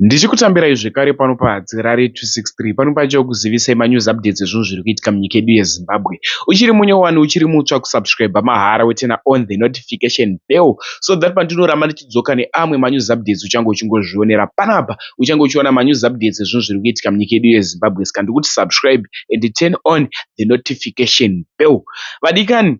Ndichikutambirai zvekare pano paHadzirare 263 pano pachokuzivisai manews updates ezvinhu zviri kuitika munyika yedu yeZimbabwe. Uchiri munyowani uchiri mutsva kusubscribe mahara woturn on the notification bell so that pandinoramba ndichidzoka neamwe manews updates uchange uchingozvionera panapa uchange uchiona manews updates ezvinhu zviri kuitika munyika yedu yeZimbabwe. Saka ndikuti subscribe and turn on the notification bell. Vadikani,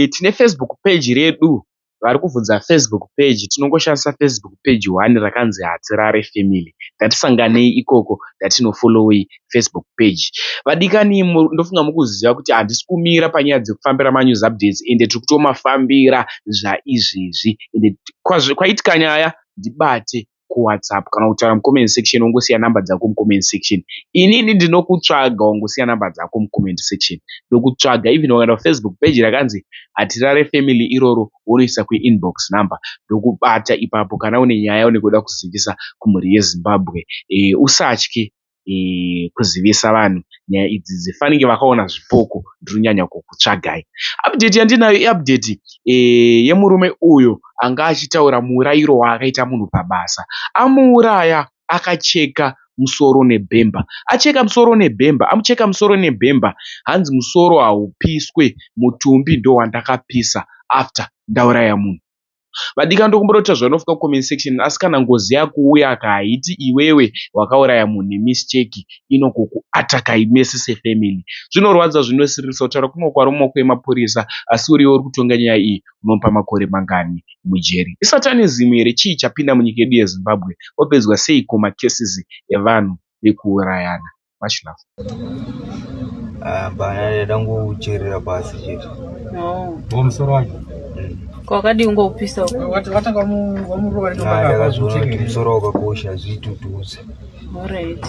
tine Facebook page redu vari kubvunza Facebook page tinongoshandisa Facebook page 1 rakanzi Hatirare Family. Ngatisanganei ikoko ngatinofollowei Facebook page. Vadikani ndofunga mukuziva kuti handisi kumira panyaya dzekufambira manews updates ende tiri kutomafambira zvaizvezvi. Ende kwaitika nyaya ndibate kuWhatsApp kana kutaura mucomment section wongosiya namba dzako mucomment section. Inini ndinokutsvaga wongosiya namba dzako mucomment section. Ndokutsvaga even ukaenda kuFacebook page rakanzi Hatirare Family iroro wonoisa kuinbox number ndokubata ipapo kana une nyaya yaunenge uchida kuzivisa kumhuri yeZimbabwe. Usatye kuzivisa vanhu nyaya idzidzi fanike vakaona zvipoko ndinonyanya kukutsvagai. Update yandinayo iupdate yemurume uyo anga achitaura muurairo waakaita munhu pabasa. Amuuraya akacheka musoro nebhemba. Acheka musoro nebhemba, amucheka musoro nebhemba hanzi musoro haupiswe mutumbi ndowandakapisa after ndauraya munhu. Vadikani ndokumbira zvaunofunga kucomment section asi kana ngozi yakuuya haiti iwewe wakauraya munhu nemistake inogokuatakai mese sefamily. Zvinorwadza zvinosiririsa kutaura kumwe kwari mumaoko emapurisa asi uriwe uri kutonga nyaya iyi unomupa makore mangani mujeri. Isatanism here chii chapinda munyika yedu yeZimbabwe opedzwa seiko macases evanhu vekuurayana. Much love. Bana dangocherera pasi chete. Oh. Musoro wacho. Kwakadii ungoupisa uko? Watanga wamurova Ndakazoona kuti musoro wakakosha zvitutuze. Alright.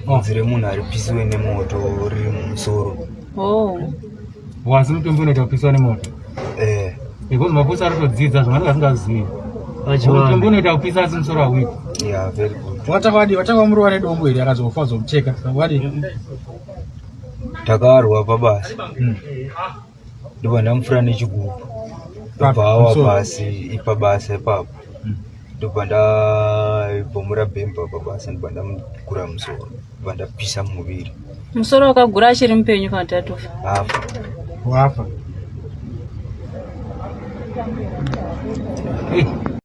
Bvudzi remunhu haripisiwe nemoto riri mumusoro. Oh. Wasi mutombo unoita kupiswa nemoto. Eh. Because mapurisa ari kutodzidza zvavanenge vasingazivi. Mutombo unoita kupisa asi musoro hauiti. Yeah, very good. Watanga wadi watanga wamurova nedombo here akazofa zomucheka. Wadi. Takarwa pabasa. Ndobva ndamufura nechigubhu. Ndobva awa pasi ipabasa ipapo. Ndobva ndabhomora bhemba pabasa ndobva ndamugura musoro. Ndobva ndapisa muviri. Musoro wakagura achiri mupenyu kana kuti atofa? Afa. Wafa.